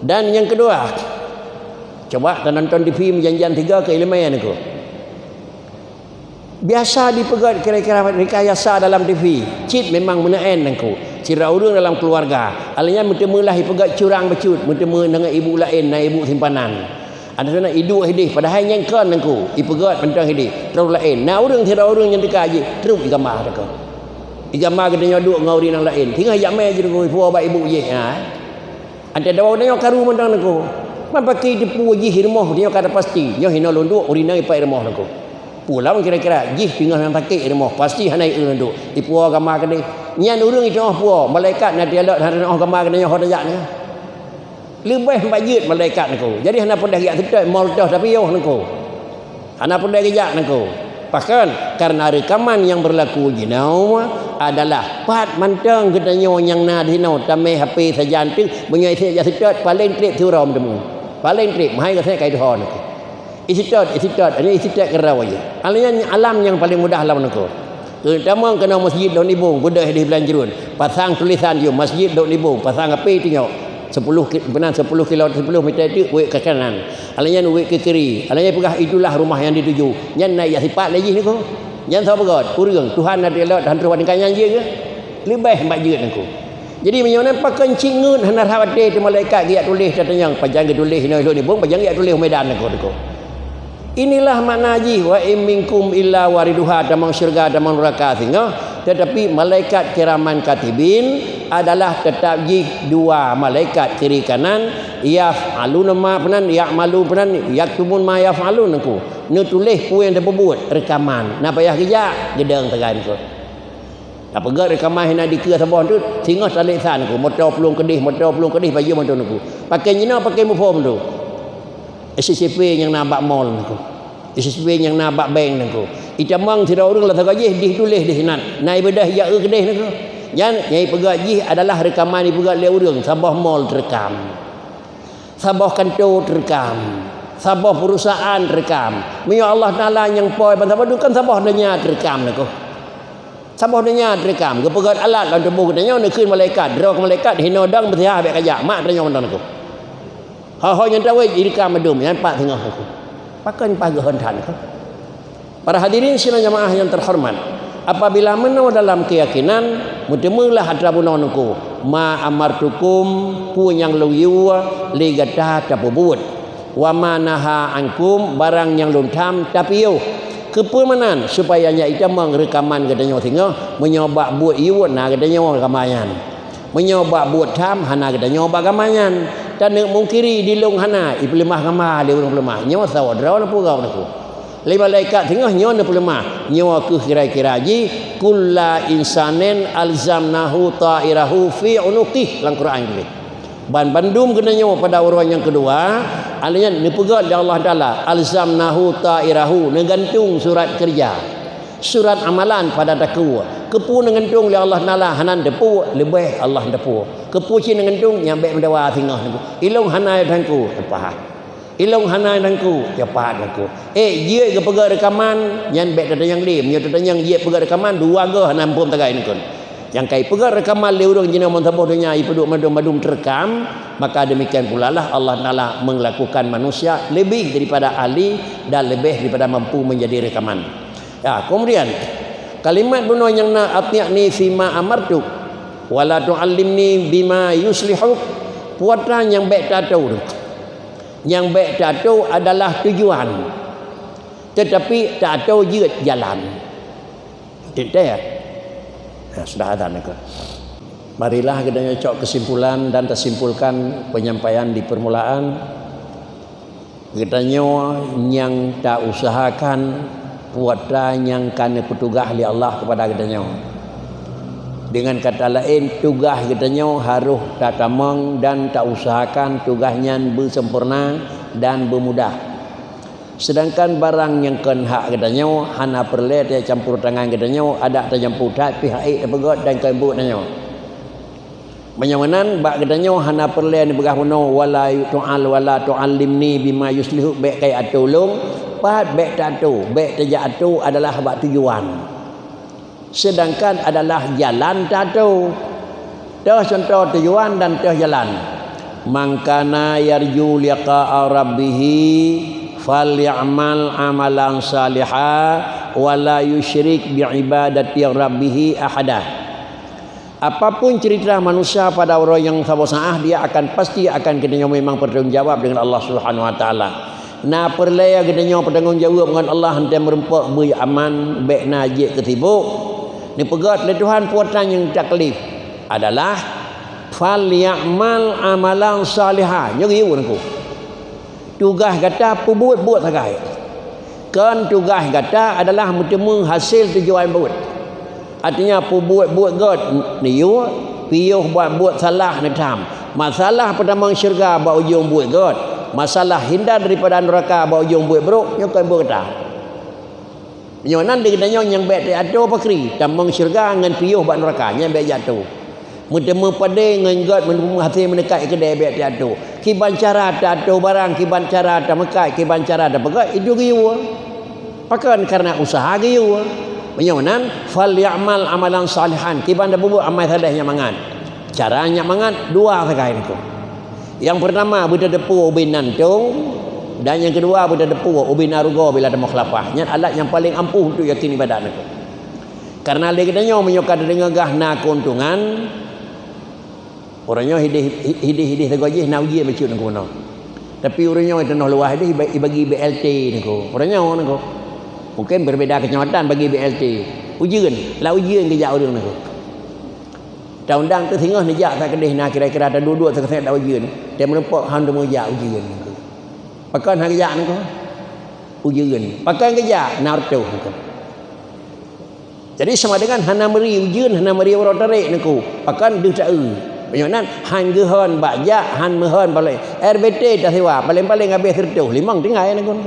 Dan nyang keudua, coba tanonton T V meujan-jan tiga keu ileumèe neuku. Biasa dipeugét kira-kira rekayasa dalam T V. Cit memang meunan neuku. Sidroe ureuëng dalam keuluwarga, alah nyan meuteumé lah ipeugét curang bacut, meuteumé deungon ibu laén, na ibu simpanan. Ada sana iduek hideh, padahai nyan kon neuku, ipeugét mantong hideh, troh laén. Na ureuëng sidroe ureuëng nyang teuka jih, trok igama teuka. Igama geutanyoe duek ngon ureuëng nyang laén. Singoh jak mè jih neuku, ipuwoe bak ibu jih. Ha. Antara dua ureuëng nyoe karu mantong neuku. Man pakri teupeu jih rumoh nyoe ka pasti. Nyoe hinoe lôn duek ureuëng nyang ipat rumoh neuku. Pulang kira-kira jih teungoh nyang sakét rumoh, pasti hana ieu lôn duek. Ipuwoe gama keudeh. Nyan ureuëng iteuoh puwoe, malaikat na dialek hana teuoh gama keudeh nyoe ho tajak nyoe. Leubeh bak jeuet malaikat nangku. Jadi hana peureulèe geujak seutôt, mol toh tapi yoh nangku. Hana peureulèe geujak nangku. Pakon, karena reukaman nyang beurlaku jinoe adalah pat mantong geutanyoe nyang na di sinoe tamè H P sajan teuk, meunyoe iseuet jak seutôt, paleng trép siuroe meuteumé. Paleng trép, meuhai gasien ka iduho nangku. Iseutôt, iseutôt, hanya iseutôt keudroe jih. Alam nyan, alam nyang paleng mudah lam nangku. Keu tamong keunoe masjid Lôn Ibong, beudôh di Blanjruen. Pasang tulisan yue, masjid Lôn Ibong, pasang H P tunyok. Sepuluh ki-, meunan sepuluh kilo, sepuluh meter teuk, wék ke kanan. Alah nyan wék ke kiri. Alah nyan peugah, "Itulah rumah yang dituju." Nyan na jak sipat lé jih nangku. Nyan soe peugah, ureueng. Tuhan na di lot, han troh bak tingkat nyan jeuet keuh. Leubeh bak jeuet nangku. Jadi, meunyoe na pakon cit ngeut hana rhah watèe teuh malaikat geujak tuléh tatanyong, pajan geutuléh inoe Lôn Ibong, pajan geujak tuléh u Medan nangku, nangku. Inilah makna jih, "Wa in minkum illa wariduha," tamong syeuruga, tamong neuraka singoh. Tetapi malaikat kiraman katibin adalah teutap jih dua malaikat kiri kanan, yaf'aluna ma peunan, ya'malu peunan, yaktumun ma yaf'alun nangku. Neutuléh peue nyang tapeubuet, reukaman. Na payah geujak, geudong sagai nangku. Tapeugah reukaman hina dikeue saboh teuk, singoh taleksan nangku, moto plueng keudeh, moto plueng keudeh, bajèe moto nangku. Pakèe jinoe, pakèe muphom tu. S S P nyang na bak mall nangku. S S P nyang na bak bank nangku. Itamong sidroe ureueng lam sagoe jih, dih tuléh di sinan. Na ibeudôh jak eu keudeh nangku. Nyan, nyang ipeugah jih adalah reukaman ipeugah lé ureueng, saboh mall teureukam. Saboh kantô teureukam. Saboh perusahaan teureukam. Meunyoe Allah Taala nyang pôi bansaboh, kan saboh donya teureukam nangku. Saboh donya teureukam, geupeugöt alat lam tuboh geutanyoe, neukheun malaikat, droe keu malaikat, hinoe dong, meuseuha bèk kajak, mak tanyoe mantong nangku. Ho-ho nyang tawét jireukam mandum, nyan pat singoh nangku. Pakon paih geuhon that nangku. Para hadirin sidang jamaah nyang teuhoreumat, apabila meunoe dalam keuyakinan, meuteumeulah atra bunoe nangku, ma amartukum, peue nyang lôn yue lé gata tapeubuet. Wa ma naha ankum, barang nyang lôn tham tapiôh. Keupeue meunan? Supaya nyan itamong reukaman geutanyoe singoh, meunyoe bak buet yue na geutanyoe gama nyan. Meunyoe bak buet tham hana geutanyoe bak gama nyan. Taneuk mungkiri di lôn hana, ipeuleumah gama lé ureueng peuleumah. Nyoe saboh droe na peugah nangku. Lé malaikat singoh nyoe neupeuleumah. Nyoe keuh kira-kira jih, "Kulla insanin alzamnahu ta'irahu fi unuqih," lam Quran tuléh. Ban bandum geutanyoe pada uroe nyang keudua, alah nyan neupeugöt lé Allah Taala, "Alzamnahu ta'irahu," neugantung surat keureuja, surat amalan pada takue. Keupeue neugantung lé Allah Taala, hana neuteupeue, leubeh Allah neuteupeue. Keupeue cit neugantung, nyan bèk meudawa singoh nangku. Ilôn hana nangku, leupah. Ilôn hana nangku, ya pat nangku. Eh, jeuet geupeugöt reukaman, nyan bèk tatanyong lé. Meunyoe tatanyong jeuet peugöt reukaman, dua goe hana muphom sagai nangku. Nyang ka ipeugöt reukaman lé ureueng jinoe bansaboh donya, ipeuduek mandum-mandum teureukam, maka demikian pula lah Allah Taala melakukan manusia lebih daripada ahli dan lebih daripada mampu menjadi reukaman. Ya, kemudian, kalimat bunoe nyang na, "Athi'ni fima amartuk, wa la tu'allimni bima yuslihuk," peue atra nyang bèk taatô. Nyang bèk taatô adalah tujuan, tetapi taatô jeuet jalan. Teuntèe, ya? Nah, sudah azan nangku. Marilah geutanyoe cok kesimpulan dan tasimpulkan penyampaian di permulaan. Geutanyoe nyang tausahakan peue atra nyang ka neupeutugah lé Allah keupada geutanyoe. Deungon kata laén, tugah geutanyoe harôh tatamong dan tausahakan tugah nyan beusempurna dan beumudah. Seudangkan barang nyang kon hak geutanyoe, hana peureulèe tacampur tangan geutanyoe, adak tajampu that pih hak ék tapeugöt dan kon buet tanyoe. Meunyoe meunan, bak geutanyoe hana peureulèe neupeugah bunoe, "Wala tu'al, wala tu'allimni bima yuslihu," bèk kaiatô lôn, pat bèk taatô, bèk tajak atô adalah bak tujuan. Seudangkan adalah jalan taatô. Toh cuntoh tujuan dan toh jalan. "Man kana yarju liqa'a rabbih falyamal amalan shaliha wa la yusyrik bi ibadati rabbih ahada." Apapun cerita manusia pada uroe nyang saboh saát, dia akan pasti akan geutanyoe memang bertanggung jawab dengan Allah Subhanahu Wa Taala. Na peureulèe geutanyoe bertanggung jawab ngon Allah, han tem meurumpok beuaman, bèk na jeuet keu sibuk. Neupeugöt lé Tuhan peue atra nyang taklif adalah, "Falyamal amalan shaliha." Nyoe geuyue nangku. Tugaih gata peubuet buet sagai. Kon tugaih gata adalah meuteumé hasé tujuan buet. Artinya, peubuet buet göt neuyue, piôh buet buet salah neutham. Masalah peutamong syeuruga bak ujong buet gét, masalah hindar daripada nuraka bak ujong buet brok, nyoe kon buet gata. Nyoe nan di geutanyoe nyang bék teuatoe pakri, tamong syeuruga ngon piôh bak nuraka, nyan bék teuatoe. Meuteumé padé ngon gét, meuteumé hase meuneukat keudè bék teuatoe. Kiban cara teuatoe barang, kiban cara tameukat, kiban cara tapeugét, itu geuyue. Pakon? Kareuna useuha geuyue. Meunyoe nan, "Falyamal amalan salihan," kiban tapeubuet amai saleh nyang mangat. Cara nyang mangat dua sagai niko. Nyang peurtama, beutateupeue ubé na untông, dan nyang keudua, beutateupeue ubé na rugoe bila tamong kheulafah. Nyan alat nyang paleng ampuh untuk yakin ibadat niko. Kareuna lé geutanyoe meunyoe ka tadeungoe gah na keuntungan, uroe nyoe hideh, hideh, hideh sagoe jih na ujeuen bacut niko meunoe. Tapi uroe nyoe tanoh luwah hideh iba-, ibagi B L T niko. Uroe nyoe niko. Mungken berbeda kecamatan bagi B L T. Ujeuen, lam ujeuen geujak ureueng niko. Taundang teuh singoh neujak sakeudeh na kira-kira taduek-duek sakeuseh dak ujeuen. Teumeureumpok han teumeu jak ujeuen niko. Pakon han geujak niko? Ujeuen. Pakon geujak? Na reutôh niko. Jadi sama dengan hana meuri ujeuen, hana meuri uroe tarek niko. Pakon deuh ta-eu. Meunyoe nan han geuhon bak jak, han meuhon bak lé. R B T tasewa, paleng-paleng habéh sireutôh, limong tinggai niko.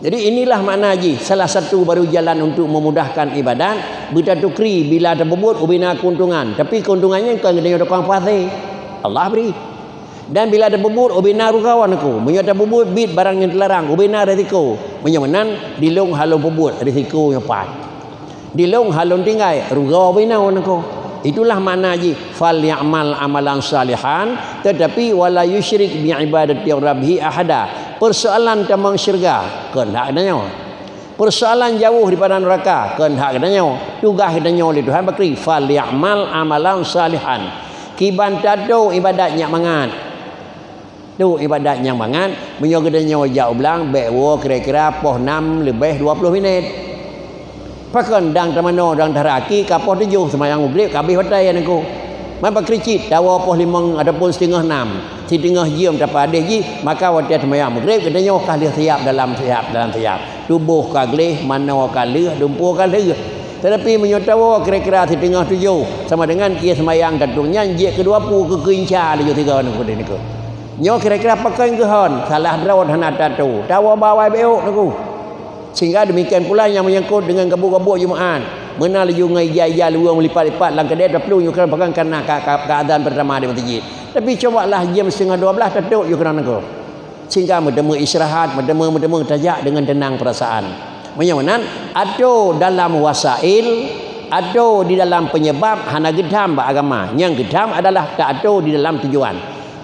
Jadi inilah makna jih, salah satu baru jalan untuk memudahkan ibadat, beutatukri bila tapeubuet ubé na keuntungan. Tapi keuntungan nyan kon geutanyoe tukang puase. Allah bri. Dan bila tapeubuet ubé na rugoe niko, meunyoe tapeubuet bit barang nyang teularang, ubé na risiko. Meunyoe meunan, dilôn han lôn peubuet risiko nyoe pat. Dilôn han lôn tinggai rugoe ubé na niko. Itulah makna jih, "Falyamal amalan salihan," tetapi, "Wala yusyrik bi ibadati rabbih ahada." Persoalan tamong syeuruga, kon hak geutanyoe. Persoalan jauh daripada nuraka, kon hak geutanyoe. Tugaih geutanyoe lé Tuhan pakri, "Falyamal amalan salihan." Kiban teuatoe ibadat nyang mangat. Teuatoe ibadat nyang mangat, meunyoe geutanyoe jak u blang, bék woe kira-kira poh nam leubeh dua ploh minét. Pakon dang tamanoe dang tara aki ka poh tujoh seumayang Maghrib ka habéh watée niko. Man pakri cit, tawoe poh limong ataupun siteungoh nam, siteungoh jeuem tapadeh jih, maka watée seumayang Maghrib geutanyoe ka lheueh siap dalam siap, dalam siap. Tuboh ka gleh, manoe ka lheueh, dumpeue ka lheueh. Tetapi meunyoe tawoe kira-kira siteungoh tujoh, sama dengan ié seumayang tatung nyan jeuet keu dua pue keu keuinca laju sigoe niko deh niko. Nyoe kira-kira pakon geuhon, salah droe hana teuatoe. Tawoe bak awai bék niko. Sehingga demikian pula nyang menyangkut dengan gabuk-gabuk Jumaat. Meunan laju ngon ija-ija luweue meulipat-lipat lam keudè taplueng yue keunan pakon kareuna ka, ka, ka azan peurtama di meuseujid. Tapi cobalah jeuem siteungoh dua blaih tatôk yue keunan niko. Sehingga meuteumé istirahat, meuteumé, meuteumé tajak dengan tenang perasaan. Meunyoe meunan, atoe dalam wasail, atoe di dalam penyebab hana geutham bak agama. Nyang geutham adalah teuatoe di dalam tujuan.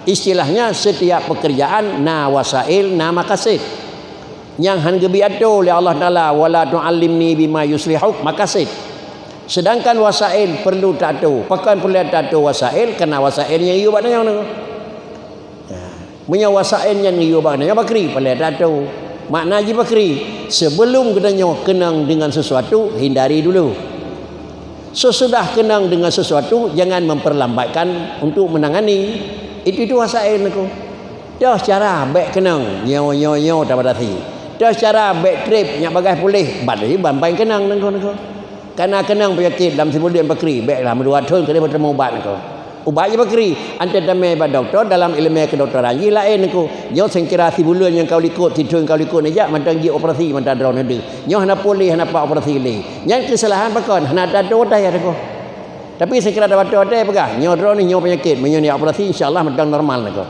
Istilahnya, setiap pekerjaan na wasail, na makasid. Nyang han geubri atoe lé Allah Taala, "Wala tu'allimni bima yuslihuk," makasid. Sedangkan wasail perlu teuatoe. Pakon peureulée teuatoe wasail? Kareuna wasail nyang yue bak tanyoe nyoe. Nah, meunyoe wasail nyan yue bak tanyoe pakri, peureulée teuatoe. Makna jih pakri, sebelum geutanyoe keunong dengan sesuatu, hindari dulu. Sesudah keunong dengan sesuatu, jangan memperlambatkan untuk menangani. Itu, itu wasail niko. Toh cara bék keunong, nyoe, nyoe, nyoe tabatasi. Toh cara bék treb, nyak bagaih puléh, bat laju ban-ban keunong niko, niko. Kareuna keunong peunyakét lam sibuleuen pakri, bék lah meudua thon keudeh beuteumé ubat niko. Ubat jih pakri, anté tamé bak dokto dalam iéleumé keudoktoran jih laén niko. Nyoe seukira sibuleuen nyang ka u likot, sithon ka u likot neujak mantong jioperasi mantong droeneuh deuh. Nyoe hana puléh, hana pat operasi lé. Nyan keusalahan pakon, hana teuatoe watée niko. Tapi seukira teuatoe watée peugah, nyoe droeneuh nyoe peunyakét, meunyoe neujak operasi insya Allah mantong normal niko.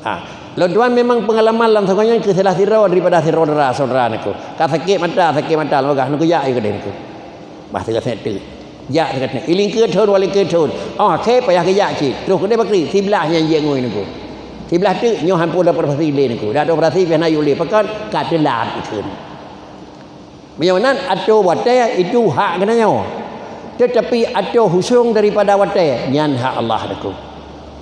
Ha, lôn tuan memang peungalaman lam sagoe nyan keu salah sidroe daripada sidroe dara syedara niko. Ka sakét mata, sakét mata, lôn peugah, "Niko jak yue keudeh niko." Bah teuga sét teuk. Jak teuga sét. Ilingkeue thon, walingkeue thon. Oh, akhé payah geujak cit. Troh keudeh pakri, siblaih nyan jeuet ngui niko. Siblaih teuk nyoe han peureulée operasi lé niko. Dak operasi pih hana yue lé, pakon ka teulat ikheun. Meunyoe meunan atoe watée itu hak geutanyoe. Tetapi atoe husong daripada watée, nyan hak Allah niko.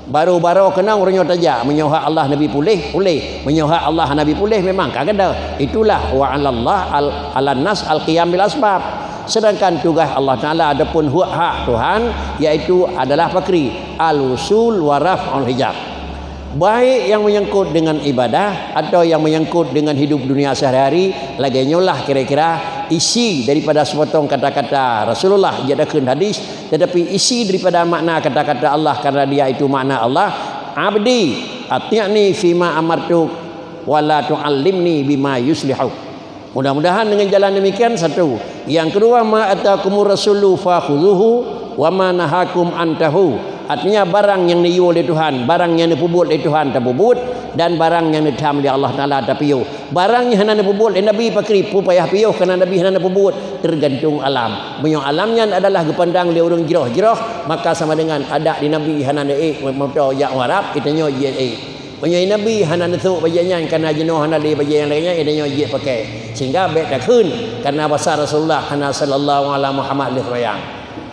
Baroe-baroe keunong uroe nyoe tajak, meunyoe hak Allah neubi puléh, puléh. Meunyoe hak Allah hana neubi puléh, memang ka keudeh. Itulah wa 'alallah al-, 'alan nas al-qiyam bil asbab. Sedangkan tugaih Allah Taala ataupun hak Tuhan, yaitu adalah pakri, al-wusul wa raf'ul hijab. Baik yang menyangkut dengan ibadah atau yang menyangkut dengan hidup dunia sehari-hari, lagée nyoe lah kira-kira isi daripada sepotong kata-kata Rasulullah, jak takheun hadis, tetapi isi daripada makna kata-kata Allah, karena Dia itu makna Allah, "Abdi, ati'ni fima amartuk, wa la tu'allimni bima yuslihuk." Mudah-mudahan dengan jalan demikian, satu. Yang kedua, "Ma atakumur rasulu fakhudhuhu, wa ma nahakum antahu." Artinya, barang nyang neuyue lé Tuhan, barang nyang neupeubuet lé Tuhan tapeubuet, dan barang nyang neutham lé Allah Taala tapiôh. Barang nyang hana neupeubuet lé Nabi pakri, peue payah piôh, karena Nabi hana neupeubuet, tergantung alam. Meunyoe alam nyan adalah geupandang lé ureuëng jroh-jroh, maka sama dengan adak di Nabi hana neuék moto jak u Arab, geutanyoe jeuet ék. Meunyoe Nabi hana neusôk bajée nyan, karena jinoe hana lé bajée nyang lagée nyan, geutanyoe jeuet pakai. Sehingga bék takheun, karena basa Rasulullah hana sallallahu ala Muhammad lheueh seumayang.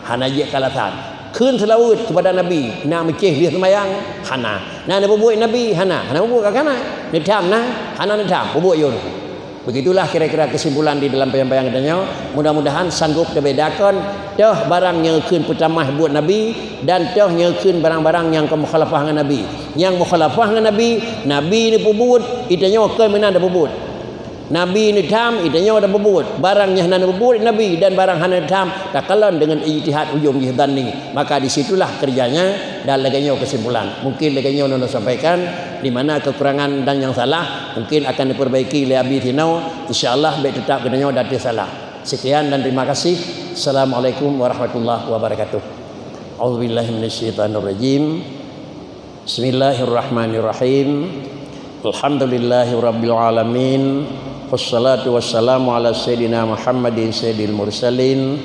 Hana jeuet kalasan. Kheun seulaweuet keupada Nabi, na meucéh lheueh seumayang? Hana. Na neupeubuet Nabi? Hana. Hana peubuet ka kana? Neutham na? Hana neutham. Peubuet yôn. Begitulah kira-kira kesimpulan di dalam panyang-panyang geutanyoe. Mudah-mudahan sanggup teubedakan toh barang nyang kheun peutamah buet Nabi dan toh nyang kheun barang-barang nyang ka mukhalafah ngon Nabi. Nyang mukhalafah ngon Nabi, Nabi neupeubuet, geutanyoe kon meunan tapeubuet. Nabi neutham, geutanyoe tapeubuet. Barang nyang hana neupeubuet Nabi dan barang hana neutham, takalon dengan ijtihad ujong jih dhanni. Maka di situlah kerjanya dan lagée nyoe kesimpulan. Mungkin lagée nyoe lôn sampaikan, di mana kekurangan dan nyang salah, mungkin akan diperbaiki lé Abi sinoe. Insya Allah, bék teutap geutanyoe dati salah. Sekian dan terima kasih. Assalamualaikum warahmatullahi wabarakatuh. A'udzubillahi minasyaitonirrajim. Bismillahirrahmanirrahim. Alhamdulillahirabbil alamin. Wassalatu wassalamu ala sayyidina Muhammadin sayyidil mursalin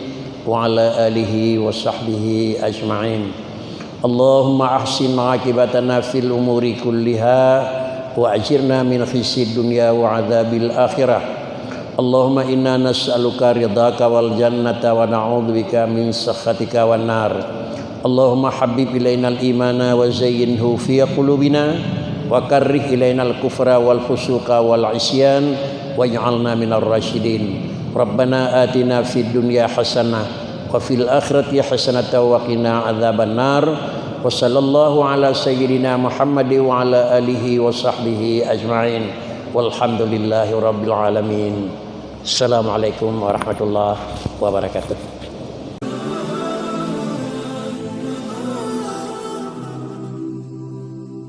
wa ala alihi wa sahbihi ajma'in. Allahumma ahsin aqibatana fil umuri kulliha wa ajirna min khizyid dunya wa adzabil akhirah. Allahumma inna nas'aluka ridhaka wal jannata wa na'udzubika min sakhatika wan nar. Allahumma habbib ilainal imana wa zayyinhu fi qulubina wa karrih ilainal kufra wal fusuqa wal isyan waj'alna minar rasyidin. Rabbana atina fid dunya hasanah wa fil akhirati hasanatan wa qina adzaban nar. Wa sallallahu ala sayyidina Muhammad wa ala alihi wa sahbihi ajma'in. Walhamdulillahi rabbil alamin. Assalamualaikum warahmatullahi wabarakatuh.